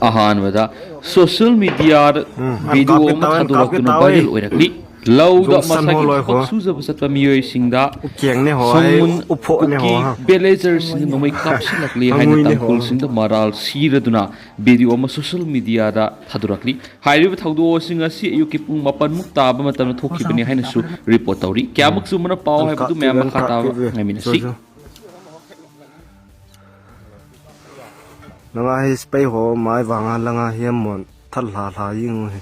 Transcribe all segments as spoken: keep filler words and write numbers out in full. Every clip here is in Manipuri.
ꯑꯍꯥꯟꯕꯗ ꯁꯣꯁꯤꯌꯦꯜ ꯃꯤꯗꯤꯌꯥꯗ ꯎꯝ, ꯚꯤꯗꯤꯑꯣ ꯑꯃ ꯊꯥꯗꯣꯔꯛꯇꯨꯅ ꯚꯥꯏꯔꯦꯜ ꯑꯣꯏꯔꯛꯂꯤ꯫ ꯂꯧꯗ ꯃꯁꯥꯒꯤ ꯊꯕꯛ ꯁꯨꯖꯕ ꯆꯠꯄ ꯃꯤꯑꯣꯏꯁꯤꯡꯗ ꯎꯀꯦꯡꯅꯦ ꯍꯣꯏ, ꯁꯣꯡꯉꯨꯟ ꯎꯐꯣꯠꯅꯦ ꯀꯨꯀꯤ ꯍꯣꯏ꯫ ꯚꯤꯂꯦꯖꯔꯁꯤꯡꯅ ꯅꯣꯡꯃꯩ ꯀꯥꯞꯁꯤꯜꯂꯛꯂꯦ ꯍꯥꯏꯅ ꯍꯪꯉꯨꯏꯅꯦ ꯍꯣꯏ꯫ ꯇꯥꯡꯈꯨꯜꯁꯤꯡꯗ ꯃꯔꯥꯜ ꯁꯤꯔꯗꯨꯅ ꯚꯤꯗꯤꯑꯣ ꯑꯃ ꯁꯣꯁꯤꯌꯦꯜ ꯃꯤꯗꯤꯌꯥꯗ ꯊꯥꯗꯣꯔꯛꯂꯤ꯫ ꯍꯥꯏꯔꯤꯕ ꯊꯧꯗꯣꯛ ꯑꯁꯤ ꯉꯁꯤ ꯑꯌꯨꯛꯀꯤ ꯄꯨꯡ ꯃꯥꯄꯟꯃꯨꯛ ꯇꯥꯕ ꯃꯇꯝꯗ ꯊꯣꯛꯈꯤꯕꯅꯤ ꯍꯥꯏꯅꯁꯨ ꯔꯤꯄꯣꯔꯠ ꯇꯧꯔꯤ꯫ ꯀꯌꯥꯃꯨꯛ ꯆꯨꯝꯕꯅ ꯄꯥꯎ ꯍꯥꯏꯕꯗꯨ ꯃꯌꯥꯝ ꯃꯈꯥ ꯇꯥꯕ ꯉꯥꯏꯃꯤꯟꯅꯁꯤ꯫ ꯅꯪ ꯑꯩ ꯁꯤꯄꯩ ꯍꯣ ꯃꯥꯏ ꯋꯥꯉꯥ ꯂꯉꯥ ꯍꯦꯝꯃꯣꯟ ꯊꯠ ꯂꯥ ꯂꯥ ꯌꯦꯡꯉꯨ ꯍꯦ꯫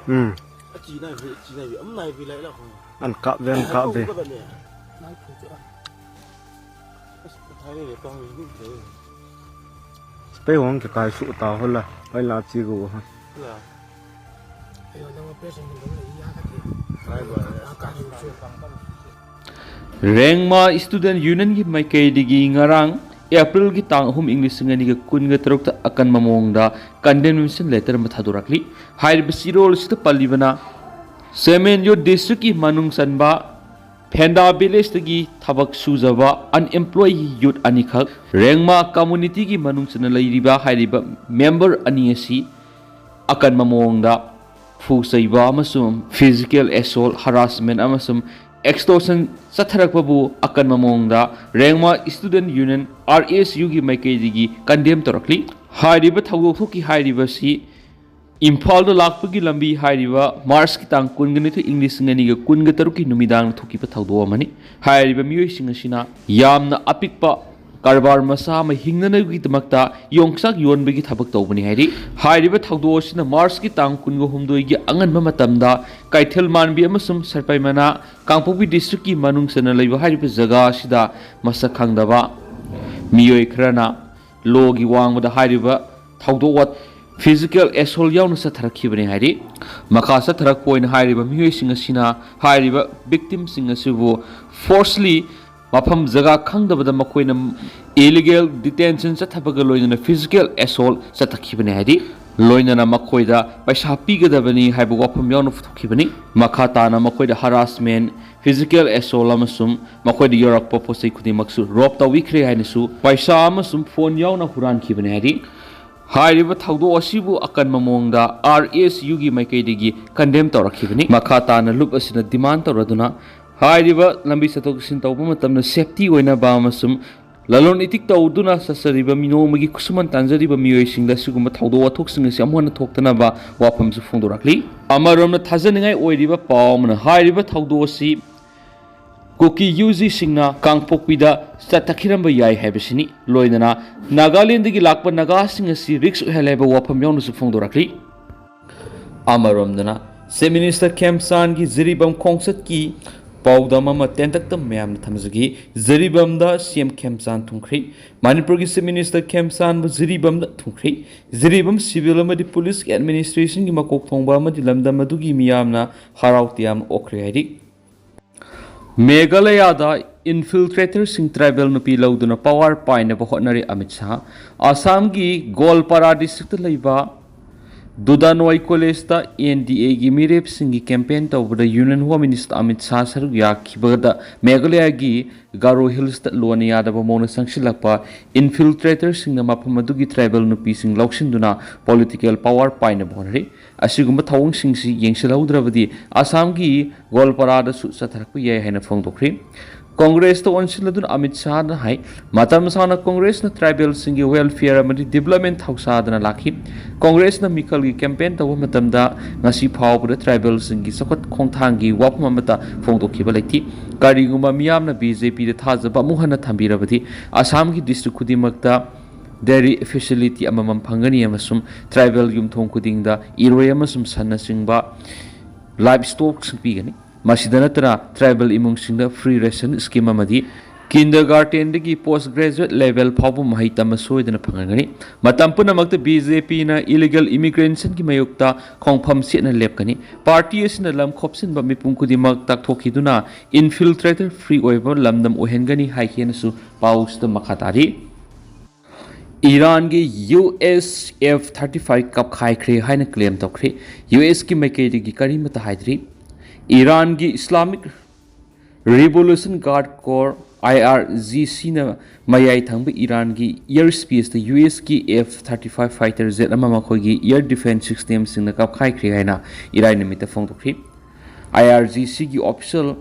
ꯎꯝ꯫ ꯑꯆꯤ ꯅꯥꯏꯕꯤ, ꯑꯆꯤ ꯅꯥꯏꯕꯤ, ꯑꯃ ꯅꯥꯏꯕꯤ ꯂꯥꯏ ꯂꯥꯛꯈꯣ꯫ ꯑꯟ ꯀꯥꯞꯕꯦ, ꯑꯟ ꯀꯥꯞꯕꯦ꯫ ꯀꯧꯒꯗꯕꯅꯦ꯫ ꯑꯁ, ꯊꯥꯏꯅꯩ ꯀꯥꯡ ꯂꯩꯕ ꯂꯩ꯫ ꯁꯤꯄꯩ ꯍꯣꯡ ꯀꯩꯀꯥꯏ ꯁꯨ ꯇꯥ ꯍꯣꯜꯂ꯫ ꯍꯣꯏ ꯂꯥ ꯆꯤꯒ ꯍꯣ꯫ ꯍꯣꯏ ꯂꯥ꯫ ꯔꯦꯡꯃꯥ ꯁ꯭ꯇꯨꯗꯦꯟꯠ ꯌꯨꯅꯤꯌꯟꯒꯤ ꯃꯥꯏꯀꯩꯗꯒꯤ ꯉꯔꯥꯡ ꯑꯦꯄ꯭ꯔꯤꯜꯒꯤ ꯇꯥꯡ ꯑꯍꯨꯝ, ꯏꯪ ꯂꯤꯁꯤꯡ ꯑꯅꯤꯒ ꯀꯨꯟꯒ ꯇꯔꯨꯛꯇ ꯑꯀꯟꯕ ꯃꯑꯣꯡꯗ ꯀꯟꯗꯦꯝꯅꯦꯁꯟ ꯂꯦꯇꯔ ꯑꯃ ꯊꯥꯗꯣꯔꯛꯂꯤ꯫ ꯍꯥꯏꯔꯤꯕ ꯆꯦꯔꯣꯜ ꯑꯁꯤꯗ ꯄꯜꯂꯤꯕꯅ ꯁꯦꯃꯦꯟꯌꯨ ꯗꯤꯁꯇ꯭ꯔꯤꯛꯀꯤ ꯃꯅꯨꯡ ꯆꯟꯕ ꯐꯦꯟꯗꯥ ꯚꯤꯂꯦꯖꯇꯒꯤ ꯊꯕꯛ ꯁꯨꯖꯕ ꯑꯟꯑꯦꯝꯄ꯭ꯂꯣꯏ ꯌꯨꯠ ꯑꯅꯤꯈꯛ ꯔꯦꯡꯃꯥ ꯀꯝꯃꯨꯅꯤꯇꯤꯒꯤ ꯃꯅꯨꯡ ꯆꯟꯅ ꯂꯩꯔꯤꯕ ꯍꯥꯏꯔꯤꯕ ꯃꯦꯝꯕꯔ ꯑꯅꯤ ꯑꯁꯤ ꯑꯀꯟꯕ ꯃꯑꯣꯡꯗ ꯐꯨ ꯆꯩꯕ ꯑꯃꯁꯨꯡ ꯐꯤꯖꯤꯀꯦꯜ ꯑꯦꯁꯣꯜ, ꯍꯔꯥꯁꯃꯦꯟ ꯑꯃꯁꯨꯡ ꯑꯦꯛꯁꯇꯣꯔꯁꯟ ꯆꯠꯊꯔꯛꯄꯕꯨ ꯑꯀꯟꯕ ꯃꯑꯣꯡꯗ ꯔꯦꯡꯃꯥ ꯁ꯭ꯇꯨꯗꯦꯟꯠ ꯌꯨꯅꯤꯌꯟ, ꯑꯥꯔ ꯑꯦꯁ ꯌꯨꯒꯤ ꯃꯥꯏꯀꯩꯗꯒꯤ ꯀꯟꯗꯦꯝ ꯇꯧꯔꯛꯂꯤ꯫ ꯍꯥꯏꯔꯤꯕ ꯊꯧꯗꯣꯛ ꯊꯣꯛꯈꯤ ꯍꯥꯏꯔꯤꯕꯁꯤ ꯏꯝꯐꯥꯜꯗ ꯂꯥꯛꯄꯒꯤ ꯂꯝꯕꯤ ꯍꯥꯏꯔꯤꯕ ꯃꯥꯔꯆꯀꯤ ꯇꯥꯡ ꯀꯨꯟꯒ ꯅꯤꯊꯣꯏ, ꯏꯪ ꯂꯤꯁꯤꯡ ꯑꯅꯤꯒ ꯀꯨꯟꯒ ꯇꯔꯨꯛꯀꯤ ꯅꯨꯃꯤꯗꯥꯡꯗ ꯊꯣꯛꯈꯤꯕ ꯊꯧꯗꯣꯛ ꯑꯃꯅꯤ꯫ ꯍꯥꯏꯔꯤꯕ ꯃꯤꯑꯣꯏꯁꯤꯡ ꯑꯁꯤꯅ ꯌꯥꯝꯅ ꯑꯄꯤꯛꯄ ꯀꯔꯕꯥꯔ ꯃꯆꯥ ꯑꯃ ꯍꯤꯡꯅꯅꯕꯒꯤꯗꯃꯛꯇ ꯌꯣꯡꯆꯥꯛ ꯌꯣꯟꯕꯒꯤ ꯊꯕꯛ ꯇꯧꯕꯅꯤ ꯍꯥꯏꯔꯤ꯫ ꯍꯥꯏꯔꯤꯕ ꯊꯧꯗꯣꯛ ꯑꯁꯤꯅ ꯃꯥꯔꯆꯀꯤ ꯇꯥꯡ ꯀꯨꯟꯒ ꯍꯨꯝꯗꯣꯏꯒꯤ ꯑꯉꯟꯕ ꯃꯇꯝꯗ ꯀꯩꯊꯦꯜ ꯃꯥꯟꯕꯤ ꯑꯃꯁꯨꯡ ꯁꯔꯄꯩꯃꯅꯥ ꯀꯥꯡꯄꯣꯛꯄꯤ ꯗꯤꯁꯇ꯭ꯔꯤꯛꯀꯤ ꯃꯅꯨꯡ ꯆꯟꯅ ꯂꯩꯕ ꯍꯥꯏꯔꯤꯕ ꯖꯒꯥ ꯑꯁꯤꯗ ꯃꯁꯛ ꯈꯪꯗꯕ ꯃꯤꯑꯣꯏ ꯈꯔꯅ ꯂꯣꯒꯤ ꯋꯥꯡꯃꯗ ꯍꯥꯏꯔꯤꯕ ꯊꯧꯗꯣꯛ ꯋꯥ-, ꯐꯤꯖꯤꯀꯦꯜ ꯑꯦꯁꯣꯜ ꯌꯥꯎꯅ ꯆꯠꯊꯔꯛꯈꯤꯕꯅꯤ ꯍꯥꯏꯔꯤ꯫ ꯃꯈꯥ ꯆꯠꯊꯔꯛꯄ ꯑꯣꯏꯅ ꯍꯥꯏꯔꯤꯕ ꯃꯤꯑꯣꯏꯁꯤꯡ ꯑꯁꯤꯅ ꯍꯥꯏꯔꯤꯕ ꯚꯤꯛꯇꯤꯝꯁꯤꯡ ꯑꯁꯤꯕꯨ ꯐꯣꯔꯁꯂꯤ ꯃꯐꯝ ꯖꯒꯥ ꯈꯪꯗꯕꯗ ꯃꯈꯣꯏꯅ ꯏꯂꯤꯒꯦꯜ ꯗꯤꯇꯦꯟꯁꯟ ꯆꯠꯊꯕꯒ ꯂꯣꯏꯅꯅ ꯐꯤꯖꯤꯀꯦꯜ ꯑꯦꯁꯣꯜ ꯆꯠꯊꯈꯤꯕꯅꯤ ꯍꯥꯏꯔꯤ꯫ ꯂꯣꯏꯅꯅ ꯃꯈꯣꯏꯗ ꯄꯩꯁꯥ ꯄꯤꯒꯗꯕꯅꯤ ꯍꯥꯏꯕ ꯋꯥꯐꯝ ꯌꯥꯎꯅ ꯄꯨꯊꯣꯛꯈꯤꯕꯅꯤ꯫ ꯃꯈꯥ ꯇꯥꯅ ꯃꯈꯣꯏꯗ harassment, physical assault ꯑꯃꯁꯨꯡ ꯃꯈꯣꯏꯗ ꯌꯧꯔꯛꯄ ꯄꯣꯠ ꯆꯩ ꯈꯨꯗꯤꯡꯃꯛꯁꯨ ꯔꯣꯞ ꯇꯧꯕꯤꯈ꯭ꯔꯦ ꯍꯥꯏꯅꯁꯨ ꯄꯩꯁꯥ ꯑꯃꯁꯨꯡ ꯐꯣꯟ ꯌꯥꯎꯅ ꯍꯨꯔꯥꯟꯈꯤꯕꯅꯤ ꯍꯥꯏꯔꯤ꯫ ꯍꯥꯏꯔꯤꯕ ꯊꯧꯗꯣꯛ ꯑꯁꯤꯕꯨ ꯑꯀꯟꯕ ꯃꯑꯣꯡꯗ ꯑꯥꯔ ꯑꯦꯁ ꯌꯨꯒꯤ ꯃꯥꯏꯀꯩꯗꯒꯤ ꯀꯟꯗꯦꯝ ꯇꯧꯔꯛꯈꯤꯕꯅꯤ꯫ ꯃꯈꯥ ꯇꯥꯅ ꯂꯨꯞ ꯑꯁꯤꯅ ꯗꯤꯃꯥꯟ ꯇꯧꯔꯗꯨꯅ ꯍꯥꯏꯔꯤꯕ ꯂꯝꯕꯤ ꯆꯠꯊꯣꯛ ꯆꯠꯁꯤꯟ ꯇꯧꯕ ꯃꯇꯝꯗ ꯁꯦꯐꯇꯤ ꯑꯣꯏꯅꯕ ꯑꯃꯁꯨꯡ ꯂꯂꯣꯟ ꯏꯇꯤꯛ ꯇꯧꯗꯨꯅ ꯆꯠꯆꯔꯤꯕ ꯃꯤ ꯅꯣꯡꯃꯒꯤ ꯈꯨꯠꯁꯨꯃꯟ ꯇꯥꯟꯖꯔꯤꯕ ꯃꯤꯑꯣꯏꯁꯤꯡꯗ ꯑꯁꯤꯒꯨꯝꯕ ꯊꯧꯗꯣꯛ ꯋꯥꯊꯣꯛꯁꯤꯡ ꯑꯁꯤ ꯑꯃꯨꯛ ꯍꯟꯅ ꯊꯣꯛꯇꯅꯕ ꯋꯥꯐꯝꯁꯨ ꯐꯣꯡꯗꯣꯔꯛꯂꯤ꯫ ꯑꯃꯔꯣꯝꯗ ꯊꯥꯖꯅꯤꯡꯉꯥꯏ ꯑꯣꯏꯔꯤꯕ ꯄꯥꯎ ꯑꯃꯅ ꯍꯥꯏꯔꯤꯕ ꯊꯧꯗꯣꯛ ꯑꯁꯤ ꯀꯨꯀꯤ ꯌꯨ ꯖꯤꯁꯤꯡꯅ ꯀꯥꯡꯄꯣꯛꯄꯤꯗ ꯆꯠꯊꯈꯤꯔꯝꯕ ꯌꯥꯏ ꯍꯥꯏꯕꯁꯤꯅꯤ꯫ ꯂꯣꯏꯅꯅ ꯅꯥꯒꯥꯂꯦꯟꯗꯒꯤ ꯂꯥꯛꯄ ꯅꯥꯒꯥꯁꯤꯡ ꯑꯁꯤ ꯔꯤꯛꯁ ꯑꯣꯏꯍꯜꯂꯦ ꯍꯥꯏꯕ ꯋꯥꯐꯝ ꯌꯥꯎꯅꯁꯨ ꯐꯣꯡꯗꯣꯔꯛꯂꯤ꯫ ꯑꯃꯔꯣꯝꯗꯅ Chief Minister ꯈꯦꯝꯆꯥꯟꯒꯤ ꯖꯤꯔꯤꯕꯥꯝ ꯈꯣꯡꯆꯠꯀꯤ ꯄꯥꯎꯗꯝ ꯑꯃ ꯇꯦꯟꯇꯛꯇ ꯃꯌꯥꯝꯅ ꯊꯝꯖꯒꯦ꯫ ꯖꯤꯔꯤꯕꯥꯝꯗ ꯁꯤ ꯑꯦꯝ ꯈꯦꯝꯆꯥꯟ ꯊꯨꯡꯈ꯭ꯔꯦ꯫ ꯃꯅꯤꯄꯨꯔꯒꯤ Chief Minister ꯈꯦꯝꯆꯥꯟꯕꯨ ꯖꯤꯔꯤꯕꯥꯝꯗ ꯊꯨꯡꯈ꯭ꯔꯦ꯫ ꯖꯤꯔꯤꯕꯥꯝ civil ꯑꯃꯗꯤ police administrationꯒꯤ ꯃꯀꯣꯛ ꯊꯣꯡꯕ ꯑꯃꯗꯤ ꯂꯝꯗꯝ ꯑꯗꯨꯒꯤ ꯃꯤꯌꯥꯝꯅ ꯍꯔꯥꯎ ꯇꯌꯥꯝꯅ ꯑꯣꯛꯈ꯭ꯔꯦ ꯍꯥꯏꯔꯤ꯫ ꯃꯦꯘꯥꯂꯌꯥꯗ infiltratorꯁꯤꯡ tribal ꯅꯨꯄꯤ ꯂꯧꯗꯨꯅ power ꯄꯥꯏꯅꯕ ꯍꯣꯠꯅꯔꯤ ꯑꯃꯤꯠ ꯁꯥꯍ꯫ ꯑꯁꯥꯝꯒꯤ ꯒꯣꯜꯄꯥꯔꯥ districtꯇ ꯂꯩꯕ ꯗꯨꯗꯥꯅꯣꯏ collegeꯇ ꯑꯦꯟ ꯗꯤ ꯑꯦꯒꯤ ꯃꯤꯔꯦꯞꯁꯤꯡꯒꯤ campaign ꯇꯧꯕꯗ Union Home Minister Amit Shah ꯁꯔꯨꯛ ꯌꯥꯈꯤꯕꯗ ꯃꯦꯘꯥꯂꯌꯥꯒꯤ ꯒꯥꯔꯣ ꯍꯤꯜꯁꯇ ꯂꯣꯟꯅ ꯌꯥꯗꯕ ꯃꯑꯣꯡꯗ ꯆꯪꯁꯤꯜꯂꯛꯄ infiltratorꯁꯤꯡꯅ ꯃꯐꯝ ꯑꯗꯨꯒꯤ tribal ꯅꯨꯄꯤꯁꯤꯡ ꯂꯧꯁꯤꯟꯗꯨꯅ political power ꯄꯥꯏꯅꯕ ꯍꯣꯠꯅꯔꯤ꯫ ꯑꯁꯤꯒꯨꯝꯕ ꯊꯧꯑꯣꯡꯁꯤꯡꯁꯤ ꯌꯦꯡꯁꯤꯜꯍꯧꯗ꯭ꯔꯕꯗꯤ ꯑꯁꯥꯝꯒꯤ ꯒꯣꯜꯄꯥꯔꯥꯗꯁꯨ ꯆꯠꯊꯔꯛꯄ ꯌꯥꯏ ꯍꯥꯏꯅ ꯐꯣꯡꯗꯣꯛꯈ꯭ꯔꯤ꯫ ꯀꯣꯡꯒ꯭ꯔꯦꯁꯇ ꯑꯣꯟꯁꯤꯜꯂꯗꯨꯅ ꯑꯃꯤꯠ ꯁꯥꯍꯅ ꯍꯥꯏ, ꯃꯇꯝ ꯁꯥꯡꯅ ꯀꯣꯡꯒ꯭ꯔꯦꯁꯅ tribalꯁꯤꯡꯒꯤ welfare ꯑꯃꯗꯤ development ꯊꯧꯁꯥꯗꯅ ꯂꯥꯛꯈꯤ꯫ ꯀꯣꯡꯒ꯭ꯔꯦꯁꯅ ꯃꯤꯈꯜꯒꯤ campaign ꯇꯧꯕ ꯃꯇꯝꯗ ꯉꯁꯤ ꯐꯥꯎꯕꯗ tribalꯁꯤꯡꯒꯤ ꯆꯥꯎꯈꯠ ꯈꯣꯡꯊꯥꯡꯒꯤ ꯋꯥꯐꯝ ꯑꯃꯠꯇ ꯐꯣꯡꯗꯣꯛꯈꯤꯕ ꯂꯩꯇꯦ꯫ ꯀꯔꯤꯒꯨꯝꯕ ꯃꯤꯌꯥꯝꯅ ꯕꯤ ꯖꯦ ꯄꯤꯗ ꯊꯥꯖꯕ ꯑꯃꯨꯛ ꯍꯟꯅ ꯊꯝꯕꯤꯔꯕꯗꯤ ꯑꯁꯥꯝꯒꯤ district ꯈꯨꯗꯤꯡꯃꯛꯇ dairy facility ꯑꯃꯃꯝ ꯐꯪꯒꯅꯤ ꯑꯃꯁꯨꯡ tribal ꯌꯨꯝꯊꯣꯡ ꯈꯨꯗꯤꯡꯗ ꯏꯔꯣꯏ ꯑꯃꯁꯨꯡ ꯁꯟꯅꯆꯤꯡꯕ livestockꯁꯤꯡ ꯄꯤꯒꯅꯤ꯫ ꯃꯁꯤꯗ ꯅꯠꯇꯅ tribal ꯏꯃꯨꯡꯁꯤꯡꯗ free ration scheme ꯑꯃꯗꯤ kindergartenꯗꯒꯤ post graduate level ꯐꯥꯎꯕ ꯃꯍꯩ ꯇꯝꯕ ꯁꯣꯏꯗꯅ ꯐꯪꯍꯟꯒꯅꯤ꯫ ꯃꯇꯝ ꯄꯨꯝꯅꯃꯛꯇ ꯕꯤ ꯖꯦ ꯄꯤꯅ illegal immigrationꯒꯤ ꯃꯥꯌꯣꯛꯇ ꯈꯣꯡꯐꯝ ꯆꯦꯠꯅ ꯂꯦꯞꯀꯅꯤ꯫ Party ꯑꯁꯤꯅ ꯂꯝ ꯈꯣꯞꯆꯤꯟꯕ ꯃꯤꯄꯨꯝ ꯈꯨꯗꯤꯡꯃꯛ ꯇꯥꯛꯊꯣꯛꯈꯤꯗꯨꯅ infiltrator free ꯑꯣꯏꯕ ꯂꯝꯗꯝ ꯑꯣꯏꯍꯟꯒꯅꯤ ꯍꯥꯏꯈꯤ ꯍꯥꯏꯅꯁꯨ ꯄꯥꯎꯁꯤꯗ ꯃꯈꯥ ꯇꯥꯔꯤ꯫ ꯏꯔꯥꯟꯒꯤ U S F thirty five ꯀꯥꯞꯈꯥꯏꯈ꯭ꯔꯦ ꯍꯥꯏꯅ ꯀ꯭ꯂꯦꯝ ꯇꯧꯈ꯭ꯔꯦ꯫ ꯌꯨ ꯑꯦꯁꯀꯤ ꯃꯥꯏꯀꯩꯗꯒꯤ ꯀꯔꯤꯃꯠꯇ ꯍꯥꯏꯗ꯭ꯔꯤ꯫ ꯏꯔꯥꯟꯒꯤ Islamic revolution guard corps, I R G ꯁꯤꯅ ꯃꯌꯥꯏ ꯊꯪꯕ ꯏꯔꯥꯟꯒꯤ ꯏꯌꯔ ꯁ꯭ꯄꯦꯁꯇ ꯌꯨ ꯑꯦꯁꯀꯤ F thirty five fighter jet ꯑꯃ ꯃꯈꯣꯏꯒꯤ ꯏꯌꯔ ꯗꯤꯐꯦꯟꯁ ꯁꯤꯁꯇꯦꯝꯁꯤꯡꯅ ꯀꯥꯞꯈꯥꯏꯈ꯭ꯔꯦ ꯍꯥꯏꯅ ꯏꯔꯥꯏ ꯅꯨꯃꯤꯠꯇ ꯐꯣꯡꯗꯣꯛꯈꯤ꯫ ꯑꯥꯏ ꯑꯥꯔ ꯖꯤ ꯁꯤꯒꯤ ꯑꯣꯐꯤꯁꯤꯌꯦꯜ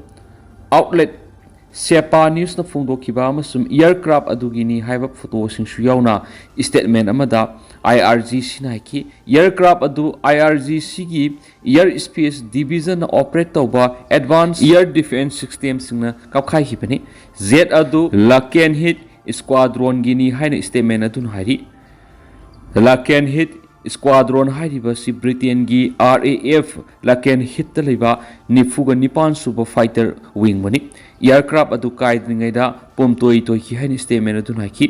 ꯑꯥꯎꯠꯂꯦꯠ ꯁꯦꯄꯥ ꯅ꯭ꯌꯨꯁꯅ ꯐꯣꯡꯗꯣꯛꯈꯤꯕ ꯑꯃꯁꯨꯡ ꯑꯦꯌꯔꯀ꯭ꯔꯥꯐ ꯑꯗꯨꯒꯤꯅꯤ ꯍꯥꯏꯕ ꯐꯣꯇꯣꯁꯤꯡꯁꯨ ꯌꯥꯎꯅ ꯁ꯭ꯇꯦꯠꯃꯦꯟ ꯑꯃꯗ ꯑꯥꯏ ꯑꯥꯔ ꯖꯤ ꯁꯤꯅ ꯍꯥꯏꯈꯤ, ꯑꯦꯌꯔꯀ꯭ꯔꯥꯐ ꯑꯗꯨ ꯑꯥꯏ ꯑꯥꯔ ꯖꯤ ꯁꯤꯒꯤ ꯏꯌꯔ ꯁ꯭ꯄꯦꯁ ꯗꯤꯚꯤꯖꯟꯅ ꯑꯣꯄꯔꯦꯠ ꯇꯧꯕ ꯑꯦꯗꯚꯥꯟꯁ ꯏꯌꯔ ꯗꯤꯐꯦꯟꯁ ꯁꯤꯁꯇꯦꯝꯁꯤꯡꯅ ꯀꯥꯞꯈꯥꯏꯈꯤꯕꯅꯤ꯫ ꯖꯦꯠ ꯑꯗꯨ ꯂꯀꯦꯟ ꯍꯤꯠ ꯁ꯭ꯀ꯭ꯋꯥꯗ꯭ꯔꯣꯟꯒꯤꯅꯤ ꯍꯥꯏꯅ ꯁ꯭ꯇꯦꯠꯃꯦꯟ ꯑꯗꯨꯅ ꯍꯥꯏꯔꯤ꯫ ꯂꯀꯦꯟ ꯍꯤꯠ ꯁ꯭ꯀ꯭ꯋꯥꯗ꯭ꯔꯣꯟ ꯍꯥꯏꯔꯤꯕ ꯑꯁꯤ ꯕ꯭ꯔꯤꯇꯦꯟꯒꯤ ꯑꯥꯔ ꯑꯦ ꯑꯦꯐ ꯂꯀꯦꯟ ꯍꯤꯠꯇ ꯂꯩꯕ ꯅꯤꯐꯨꯒ ꯅꯤꯄꯥꯟ ꯁꯨꯕ ꯐꯥꯏꯇꯔ ꯋꯤꯡꯕꯨꯅꯤ꯫ ꯑꯦꯌꯔꯀ꯭ꯔꯥꯐ ꯑꯗꯨ ꯀꯥꯏꯗ꯭ꯔꯤꯉꯩꯗ ꯄꯨꯝꯇꯣꯏ ꯇꯣꯏꯈꯤ ꯍꯥꯏꯅ ꯁ꯭ꯇꯦꯠꯃꯦꯟ ꯑꯗꯨꯅ ꯍꯥꯏꯈꯤ꯫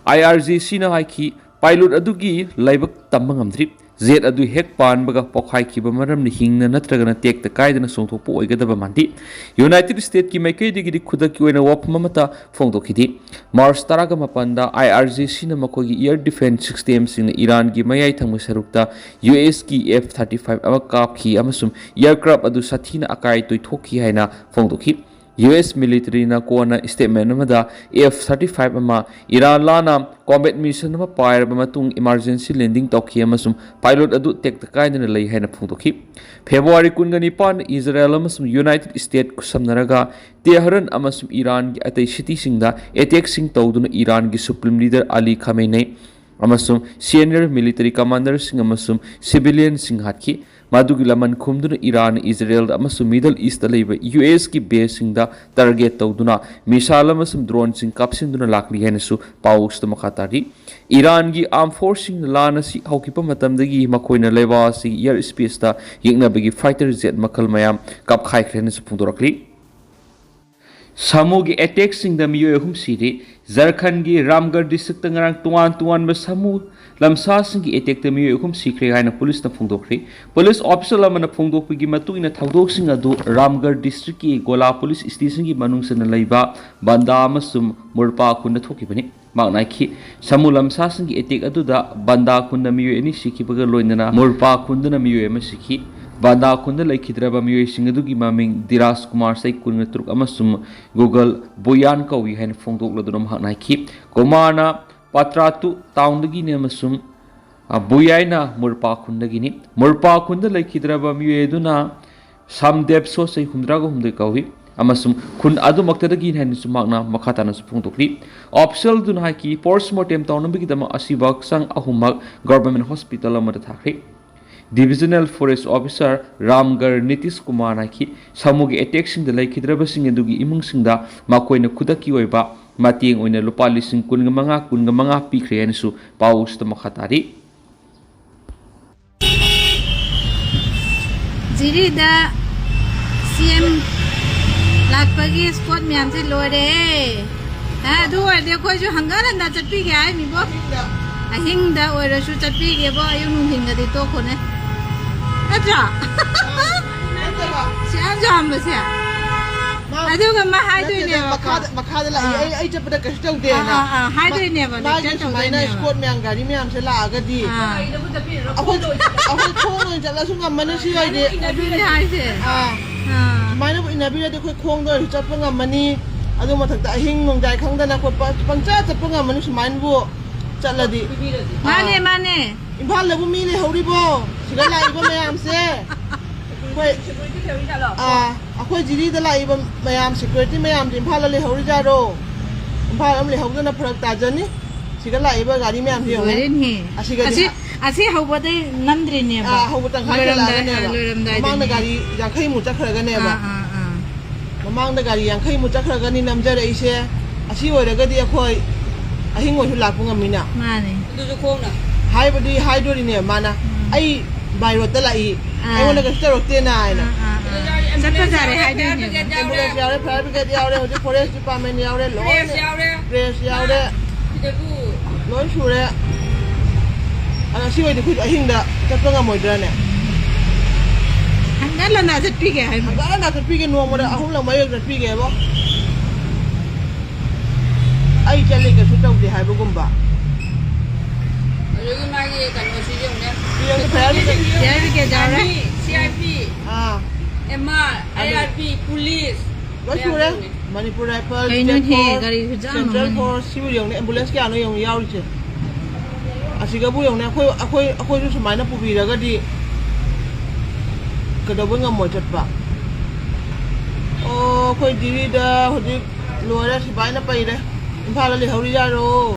ꯑꯥꯏ ꯑꯥꯔ ꯖꯤ ꯁꯤꯅ ꯍꯥꯏꯈꯤ, ꯄꯥꯏꯂꯣꯠ ꯑꯗꯨꯒꯤ ꯂꯥꯏꯕꯛ ꯇꯝꯕ ꯉꯝꯗ꯭ꯔꯤ꯫ ꯖꯦꯠ ꯑꯗꯨ ꯍꯦꯛ ꯄꯥꯟꯕꯒ ꯄꯣꯈꯥꯏꯈꯤꯕ ꯃꯔꯝꯅ ꯍꯤꯡꯅ ꯅꯠꯇ꯭ꯔꯒꯅ ꯇꯦꯛꯇ ꯀꯥꯏꯗꯅ ꯆꯣꯡꯊꯣꯛꯄ ꯑꯣꯏꯒꯗꯕ ꯃꯥꯟꯗꯦ꯫ ꯌꯨꯅꯥꯏꯇꯦꯗ ꯁ꯭ꯇꯦꯠꯀꯤ ꯃꯥꯏꯀꯩꯗꯒꯤꯗꯤ ꯈꯨꯗꯛꯀꯤ ꯑꯣꯏꯅ ꯋꯥꯐꯝ ꯑꯃꯠꯇ ꯐꯣꯡꯗꯣꯛꯈꯤꯗꯦ꯫ ꯃꯥꯔꯆ ꯇꯔꯥꯒ ꯃꯥꯄꯟꯗ ꯑꯥꯏ ꯑꯥꯔ ꯖꯤ ꯁꯤꯅ ꯃꯈꯣꯏꯒꯤ ꯏꯌꯔ ꯗꯤꯐꯦꯟꯁ ꯁꯤꯁꯇꯦꯝꯁꯤꯡꯅ ꯏꯔꯥꯟꯒꯤ ꯃꯌꯥꯏ ꯊꯪꯕ ꯁꯔꯨꯛꯇ ꯌꯨ ꯑꯦꯁꯀꯤ ꯑꯦꯐ ꯊꯥꯔꯇꯤ ꯐꯥꯏꯚ ꯑꯃ ꯀꯥꯞꯈꯤ ꯑꯃꯁꯨꯡ ꯑꯦꯌꯔꯀ꯭ꯔꯥꯐ ꯑꯗꯨ ꯁꯥꯊꯤꯅ ꯑꯀꯥꯏ ꯇꯣꯏꯊꯣꯛꯈꯤ ꯍꯥꯏꯅ ꯐꯣꯡꯗꯣꯛꯈꯤ꯫ ꯌꯨ ꯑꯦꯁ ꯃꯤꯂꯤꯇꯔꯤꯅ ꯀꯣꯟꯅ ꯁ꯭ꯇꯦꯠꯃꯦꯟ ꯑꯃꯗ ꯑꯦꯐ ꯊꯥꯔꯇꯤ ꯐꯥꯏꯚ ꯑꯃ ꯏꯔꯥꯟ ꯂꯥꯟꯅ ꯀꯣꯝꯕꯦꯠ ꯃꯤꯁꯟ ꯑꯃ ꯄꯥꯏꯔꯕ ꯃꯇꯨꯡ ꯏꯃꯥꯔꯖꯦꯟꯁꯤ ꯂꯦꯟꯗꯤꯡ ꯇꯧꯈꯤ ꯑꯃꯁꯨꯡ ꯄꯥꯏꯂꯣꯠ ꯑꯗꯨ ꯇꯦꯛꯇ ꯀꯥꯏꯗꯅ ꯂꯩ ꯍꯥꯏꯅ ꯐꯣꯡꯗꯣꯛꯈꯤ꯫ ꯐꯦꯕ꯭ꯔꯨꯋꯥꯔꯤ ꯀꯨꯟꯒ ꯅꯤꯄꯥꯟ ꯏꯖꯔꯦꯜ ꯑꯃꯁꯨꯡ ꯌꯨꯅꯥꯏꯇꯦꯗ ꯁ꯭ꯇꯦꯠ ꯈꯨꯠꯁꯝꯅꯔꯒ ꯇꯦꯍꯔꯟ ꯑꯃꯁꯨꯡ ꯏꯔꯥꯟꯒꯤ ꯑꯇꯩ ꯁꯤꯇꯤꯁꯤꯡꯗ ꯑꯦꯇꯦꯛꯁꯤꯡ ꯇꯧꯗꯨꯅ ꯏꯔꯥꯟꯒꯤ ꯁꯨꯄ꯭ꯔꯤꯝ ꯂꯤꯗꯔ ꯑꯂꯤ ꯈꯥꯃꯦꯅꯦ ꯑꯃꯁꯨꯡ ꯁꯦꯅꯤꯌꯔ ꯃꯤꯂꯤꯇꯔꯤ ꯀꯃꯥꯟꯗꯔꯁꯤꯡ ꯑꯃꯁꯨꯡ ꯁꯤꯚꯤꯂꯤꯌꯟꯁꯤꯡ ꯍꯥꯠꯈꯤ꯫ ꯃꯗꯨꯒꯤ ꯂꯃꯟ ꯈꯨꯝꯗꯨꯅ ꯏꯔꯥꯟꯅ ꯏꯖꯔꯦꯜꯗ ꯑꯃꯁꯨꯡ ꯃꯤꯗꯜ ꯏꯁꯇ ꯂꯩꯕ ꯌꯨ ꯑꯦꯁꯀꯤ ꯕꯦꯁꯁꯤꯡꯗ ꯇꯥꯔꯒꯦꯠ ꯇꯧꯗꯨꯅ ꯃꯤꯁꯥꯏꯜ ꯑꯃꯁꯨꯡ ꯗ꯭ꯔꯣꯟꯁꯤꯡ ꯀꯥꯞꯁꯤꯟꯗꯨꯅ ꯂꯥꯛꯂꯤ ꯍꯥꯏꯅꯁꯨ ꯄꯥꯎꯁꯤꯗ ꯃꯈꯥ ꯇꯥꯔꯤ꯫ ꯏꯔꯥꯟꯒꯤ ꯑꯥꯔꯝ ꯐꯣꯔꯁꯁꯤꯡꯅ ꯂꯥꯟ ꯑꯁꯤ ꯍꯧꯈꯤꯕ ꯃꯇꯝꯗꯒꯤ ꯃꯈꯣꯏꯅ ꯂꯩꯕꯥꯛ ꯑꯁꯤꯒꯤ ꯏꯌꯔ ꯁ꯭ꯄꯦꯁꯇ ꯌꯦꯛꯅꯕꯒꯤ ꯐꯥꯏꯇꯔ ꯖꯦꯠ ꯃꯈꯜ ꯃꯌꯥꯝ ꯀꯥꯞꯈꯥꯏꯈ꯭ꯔꯦ ꯍꯥꯏꯅꯁꯨ ꯐꯣꯡꯗꯣꯔꯛꯂꯤ꯫ ꯁꯥꯃꯨꯒꯤ ꯑꯦꯇꯦꯛꯁꯤꯡꯗ ꯃꯤꯑꯣꯏ ꯑꯍꯨꯝ ꯁꯤꯔꯦ꯫ ꯖꯔꯈꯟꯒꯤ ꯔꯥꯝꯒꯔ ꯗꯤꯁꯇ꯭ꯔꯤꯛꯇ ꯉꯔꯥꯡ ꯇꯣꯉꯥꯟ ꯇꯣꯉꯥꯟꯕ ꯁꯥꯃꯨ ꯂꯝꯁꯥꯁꯤꯡꯒꯤ ꯑꯦꯇꯦꯛꯇ ꯃꯤꯑꯣꯏ ꯑꯍꯨꯝ ꯁꯤꯈ꯭ꯔꯦ ꯍꯥꯏꯅ ꯄꯨꯂꯤꯁꯅ ꯐꯣꯡꯗꯣꯛꯈ꯭ꯔꯦ꯫ ꯄꯨꯂꯤꯁ ꯑꯣꯐꯤꯁꯤꯌꯦꯜ ꯑꯃꯅ ꯐꯣꯡꯗꯣꯛꯄꯒꯤ ꯃꯇꯨꯡ ꯏꯟꯅ, ꯊꯧꯗꯣꯛꯁꯤꯡ ꯑꯗꯨ ꯔꯥꯝꯒꯔ ꯗꯤꯁꯇ꯭ꯔꯤꯛꯀꯤ ꯒꯣꯂꯥ ꯄꯨꯂꯤꯁ ꯁ꯭ꯇꯦꯁꯟꯒꯤ ꯃꯅꯨꯡ ꯆꯟꯅ ꯂꯩꯕ ꯕꯟꯗꯥ ꯑꯃꯁꯨꯡ ꯃꯨꯔꯄꯥ ꯈꯨꯟꯗ ꯊꯣꯛꯈꯤꯕꯅꯤ꯫ ꯃꯍꯥꯛꯅ ꯍꯥꯏꯈꯤ, ꯁꯥꯃꯨ ꯂꯝꯁꯥꯁꯤꯡꯒꯤ ꯑꯦꯇꯦꯛ ꯑꯗꯨꯗ ꯕꯟꯗꯥ ꯈꯨꯟꯗ ꯃꯤꯑꯣꯏ ꯑꯅꯤ ꯁꯤꯈꯤꯕꯒ ꯂꯣꯏꯅꯅ ꯃꯨꯔꯄꯥ ꯈꯨꯟꯗꯅ ꯃꯤꯑꯣꯏ ꯑꯃ ꯁꯤꯈꯤ꯫ ꯕꯟꯗꯥ ꯈꯨꯟꯗ ꯂꯩꯈꯤꯗ꯭ꯔꯕ ꯃꯤꯑꯣꯏꯁꯤꯡ ꯑꯗꯨꯒꯤ ꯃꯃꯤꯡ ꯗꯤꯔꯥꯖ ꯀꯨꯃꯥꯔ, ꯆꯍꯤ ꯀꯨꯟꯇꯔꯨꯛ, ꯑꯃꯁꯨꯡ ꯒꯨꯒꯜ ꯕꯨꯌꯥꯟ ꯀꯧꯏ ꯍꯥꯏꯅ ꯐꯣꯡꯗꯣꯛꯂꯗꯨꯅ ꯃꯍꯥꯛꯅ ꯍꯥꯏꯈꯤ, ꯀꯨꯃꯥꯔꯅ ꯄꯥꯇ꯭ꯔꯥꯇꯨ ꯇꯥꯎꯟꯗꯒꯤꯅꯤ ꯑꯃꯁꯨꯡ, ꯑ, ꯕꯨꯌꯥꯏꯅ ꯃꯨꯔꯄꯥ ꯈꯨꯟꯗꯒꯤꯅꯤ꯫ ꯃꯨꯔꯄꯥ ꯈꯨꯟꯗ ꯂꯩꯈꯤꯗ꯭ꯔꯕ ꯃꯤꯑꯣꯏ ꯑꯗꯨꯅ ꯁꯥꯝꯗꯦꯕ ꯁꯣ, ꯆꯍꯤ ꯍꯨꯝꯗ꯭ꯔꯥꯒ ꯍꯨꯝꯗꯣꯏ ꯀꯧꯏ ꯑꯃꯁꯨꯡ ꯈꯨꯟ ꯑꯗꯨꯃꯛꯇꯗꯒꯤꯅꯤ ꯍꯥꯏꯅꯁꯨ ꯃꯍꯥꯛꯅ ꯃꯈꯥ ꯇꯥꯅꯁꯨ ꯐꯣꯡꯗꯣꯛꯂꯤ꯫ ꯑꯣꯐꯤꯁꯤꯌꯦꯜ ꯑꯗꯨꯅ ꯍꯥꯏꯈꯤ, ꯄꯣꯁꯃꯣꯔꯇꯦꯝ ꯇꯧꯅꯕꯒꯤꯗꯃꯛ ꯑꯁꯤꯕ ꯍꯛꯆꯥꯡ ꯑꯍꯨꯝꯃꯛ ꯒꯚꯔꯟꯃꯦꯟꯠ ꯍꯣꯁꯄꯤꯇꯥꯜ ꯑꯃꯗ ꯊꯥꯈ꯭ꯔꯦ꯫ ꯗꯤꯕꯤꯖꯅꯦꯜ ꯐꯣꯔꯦꯁ꯭ꯠ ꯑꯣꯐꯤꯁꯥꯔ ꯔꯥꯝꯒꯔ ꯅꯤꯇꯤꯁ ꯀꯨꯃꯥꯔꯅ ꯍꯥꯏꯈꯤ, ꯁꯥꯃꯨꯒꯤ ꯑꯦꯇꯦꯛꯁꯤꯡꯗ ꯂꯩꯈꯤꯗ꯭ꯔꯕꯁꯤꯡ ꯑꯗꯨꯒꯤ ꯏꯃꯨꯡꯁꯤꯡꯗ ꯃꯈꯣꯏꯅ ꯈꯨꯗꯛꯀꯤ ꯑꯣꯏꯕ ꯃꯇꯦꯡ ꯑꯣꯏꯅ ꯂꯨꯄꯥ ꯂꯤꯁꯤꯡ ꯀꯨꯟꯒ ꯃꯉꯥ, ꯀꯨꯟꯒ ꯃꯉꯥ ꯄꯤꯈ꯭ꯔꯦ ꯍꯥꯏꯅꯁꯨ ꯄꯥꯎ ꯑꯁꯤꯗ ꯃꯈꯥ ꯇꯥꯔꯤ꯫ ꯖꯤꯔꯤꯗ ꯁꯤ ꯑꯦꯝ ꯂꯥꯛꯄꯒꯤ ꯁ꯭ꯄꯣꯠ ꯃꯌꯥꯝꯁꯦ ꯂꯣꯏꯔꯦ꯫ ꯍꯥ, ꯑꯗꯨ ꯑꯣꯏꯔꯗꯤ ꯑꯩꯈꯣꯏꯁꯨ ꯍꯪꯒꯠ ꯍꯟꯗ ꯆꯠꯄꯤꯒꯦ ꯍꯥꯏꯅꯤꯕꯣ꯫ ꯑꯍꯤꯡꯗ ꯑꯣꯏꯔꯁꯨ ꯆꯠꯄꯤꯒꯦꯕꯣ, ꯑꯌꯨꯛ ꯅꯨꯡꯊꯤꯟꯒꯗꯤ ꯇꯣꯛꯈꯣꯅꯦ꯫ ꯅꯠꯇ꯭ꯔꯣ? ꯁꯤ ꯌꯥꯝ ꯌꯥꯝꯕꯁꯦ꯫ ꯑꯗꯨꯒ ꯃꯥ ꯍꯥꯏꯗꯣꯏꯅꯦꯕ꯫ ꯃꯈꯥꯗ, ꯃꯈꯥꯗ ꯂꯥꯛꯏ꯫ ꯑꯥ꯫ ꯑꯩ, ꯑꯩ ꯆꯠꯄꯗ ꯀꯩꯁꯨ ꯇꯧꯗꯦꯅ꯫ ꯑꯥ, ꯑꯥ, ꯑꯥ, ꯍꯥꯏꯗꯣꯏꯅꯦꯕ, ꯃꯥꯒꯤ lecture ꯁꯨꯃꯥꯏꯅ ꯇꯧꯗꯣꯏꯅꯦꯕ꯫ ꯁ꯭ꯄꯣꯠ ꯃꯌꯥꯝ, ꯒꯥꯔꯤ ꯃꯌꯥꯝꯁꯦ ꯂꯥꯛꯑꯒꯗꯤ ꯑꯥ꯫ ꯑꯩꯈꯣꯏ, ꯑꯩꯈꯣꯏ ꯈꯣꯡꯅ ꯑꯣꯏꯅ ꯆꯠꯂꯁꯨ ꯉꯝꯃꯅꯤ ꯁꯤ ꯑꯣꯏꯗꯤ꯫ ꯑꯗꯨꯅꯦ ꯍꯥꯏꯁꯦ꯫ ꯑꯥ꯫ ꯑꯥ꯫ ꯁꯨꯃꯥꯏꯅꯕꯨ ꯏꯟꯅꯕꯤꯔꯗꯤ ꯑꯩꯈꯣꯏ ꯈꯣꯡꯗ ꯑꯣꯏꯔꯁꯨ ꯆꯠꯄ ꯉꯝꯃꯅꯤ꯫ ꯑꯗꯨ ꯃꯊꯛꯇ ꯑꯍꯤꯡ ꯅꯣꯡꯌꯥꯏ ꯈꯪꯗꯅ ꯑꯩꯈꯣꯏ ꯄ-, ꯄꯪꯆꯠ ꯆꯠꯄ ꯉꯝꯃꯅꯤ ꯁꯨꯃꯥꯏꯅꯕꯨ ꯆꯠꯂꯗꯤ꯫ ꯃꯥꯅꯦ, ꯑꯥ꯫ ꯃꯥꯅꯦ꯫ ꯏꯝꯐꯥꯜꯗꯕꯨ ꯃꯤ ꯂꯩꯍꯧꯔꯤꯕꯣ? ꯁꯤꯗ ꯂꯥꯛꯏꯕ ꯃꯌꯥꯝꯁꯦ꯫ ꯑꯩꯈꯣꯏ, ꯑꯥ, ꯑꯩꯈꯣꯏ ꯖꯤꯔꯤꯗ ꯂꯥꯛꯏꯕ ꯃꯌꯥꯝ, ꯁꯦꯀ꯭ꯌꯨꯔꯤꯇꯤ ꯃꯌꯥꯝꯁꯦ ꯏꯝꯐꯥꯜꯗ ꯂꯩꯍꯧꯔꯤꯖꯥꯔꯣ? ꯏꯝꯐꯥꯜ ꯑꯃ ꯂꯩꯍꯧꯗꯅ ꯐꯔꯛ ꯇꯥꯖꯅꯤ꯫ ꯁꯤꯗ ꯂꯥꯛꯏꯕ ꯒꯥꯔꯤ ꯃꯌꯥꯝꯁꯦ ꯌꯦꯡꯉꯨꯅꯦ꯫ ꯂꯣꯏꯔꯦꯅꯦꯍꯦ꯫ ꯑꯁꯤꯒꯗꯤ ꯑꯁꯤ, ꯑꯁꯤ ꯍꯧꯕꯗꯩ ꯅꯝꯗ꯭ꯔꯤꯅꯦꯕ꯫ ꯑꯥ, ꯍꯧꯕ ꯇꯪꯈꯥꯏ ꯂꯣꯏꯔꯝꯗꯥꯏ, ꯍꯦꯜꯂꯛꯑꯒꯅꯦꯕ꯫ ꯑꯥ, ꯂꯣꯏꯔꯝꯗꯥꯏꯗꯅꯦ꯫ ꯃꯃꯥꯡꯗ ꯒꯥꯔꯤ ꯌꯥꯡꯈꯩꯃꯨꯛ ꯆꯠꯈ꯭ꯔꯒꯅꯦꯕ꯫ ꯑꯥ, ꯑꯥ, ꯑꯥ꯫ ꯃꯃꯥꯡꯗ ꯒꯥꯔꯤ ꯌꯥꯡꯈꯩꯃꯨꯛ ꯆꯠꯈ꯭ꯔꯒꯅꯤ ꯅꯝꯖꯔꯛꯏꯁꯦ꯫ ꯑꯁꯤ ꯑꯣꯏꯔꯒꯗꯤ ꯑꯩꯈꯣꯏ ꯑꯍꯤꯡ ꯑꯣꯏꯁꯨ ꯂꯥꯛꯄ ꯉꯝꯃꯤꯅ꯫ ꯃꯥꯅꯦ꯫ ꯑꯗꯨꯁꯨ ꯈꯣꯡꯅ꯫ ꯍꯥꯏꯕꯗꯤ ꯍꯥꯏꯗꯣꯔꯤꯅꯦ ꯃꯥꯅ, ꯎꯝ꯫ "ꯑꯩ by road ꯇ ꯂꯥꯛꯏ, ꯑꯥ꯫ ꯑꯩꯉꯣꯟꯗ ꯀꯩꯁꯨ ꯇꯧꯔꯛꯇꯦꯅ" ꯍꯥꯏꯅ꯫ ꯑꯥ, ꯑꯥ, ꯑꯥ꯫ ꯆꯠꯄ ꯌꯥꯔꯦ ꯍꯥꯏꯗꯣꯏꯅꯦ꯫ Ambulance ꯌꯥꯎꯔꯦ, fire brigade ꯌꯥꯎꯔꯦ, ꯍꯧꯖꯤꯛ forest department ꯌꯥꯎꯔꯦ, ꯂꯣꯏꯅ꯫ Press ꯌꯥꯎꯔꯦ꯫ Press ꯌꯥꯎꯔꯦ꯫ ꯁꯤꯗꯕꯨ ꯂꯣꯏ ꯁꯨꯔꯦ꯫ ꯑꯗ ꯁꯤ ꯑꯣꯏꯗꯤ ꯑꯩꯈꯣꯏꯁꯨ ꯑꯍꯤꯡꯗ ꯆꯠꯄ ꯉꯝꯃꯣꯏꯗ꯭ꯔꯥꯅꯦ? ꯍꯟꯒꯠ ꯍꯟꯗ ꯆꯠꯄꯤꯒꯦ ꯍꯥꯏꯕ꯫ ꯍꯟꯒꯠ ꯍꯟꯗ ꯆꯠꯄꯤꯒꯦ, ꯅꯣꯡꯃꯗ ꯑꯍꯨꯝꯂꯛ ꯃꯔꯤꯔꯛ ꯆꯠꯄꯤꯒꯦꯕꯣ꯫ ꯑꯩ ꯆꯠꯂꯦ ꯀꯩꯁꯨ ꯇꯧꯗꯦ ꯍꯥꯏꯕꯒꯨꯝꯕ꯫ ꯑꯗꯨꯒꯤ ꯃꯥꯒꯤ ꯀꯩꯅꯣꯁꯤ ꯌꯦꯡꯉꯨꯅꯦ꯫ ꯌꯦꯡꯉꯨ, fire brigade꯫ Fire brigade ꯌꯥꯎꯔꯦ꯫ Army, C I P, ah. M R, ꯑꯗꯨ I R B, police꯫ ꯂꯣꯏ ꯁꯨꯔꯦ꯫ ꯃꯌꯥꯝ ꯌꯦꯡꯉꯨꯅꯦ꯫ Manipur Rifle, ꯀꯩꯅꯣꯅꯦ, State Force, ꯒꯥꯔꯤ ꯈꯨꯆꯥꯝ Central ꯑꯃꯅꯦ꯫ Force, ꯁꯤꯕꯨ ꯌꯦꯡꯉꯨꯅꯦ, ambulance ꯀꯌꯥꯅꯣ ꯌꯦꯡꯉꯨ ꯌꯥꯎꯔꯤꯁꯦ꯫ ꯑꯁꯤꯒꯕꯨ ꯌꯦꯡꯉꯨꯅꯦ, ꯑꯩꯈꯣꯏ, ꯑꯩꯈꯣꯏ, ꯑꯩꯈꯣꯏꯁꯨ ꯁꯨꯃꯥꯏꯅ ꯄꯨꯕꯤꯔꯒꯗꯤ ꯀꯩꯗꯧꯕꯩ ꯉꯝꯃꯣꯏ ꯆꯠꯄ? ꯑꯣ, ꯑꯩꯈꯣꯏ ꯖꯤꯔꯤꯗ ꯍꯧꯖꯤꯛ ꯂꯣꯏꯔꯦ, ꯁꯤꯐꯥꯏꯅ ꯄꯩꯔꯦ꯫ ꯏꯝꯐꯥꯜꯗ ꯂꯩꯍꯧꯔꯤ ꯌꯥꯔꯣ?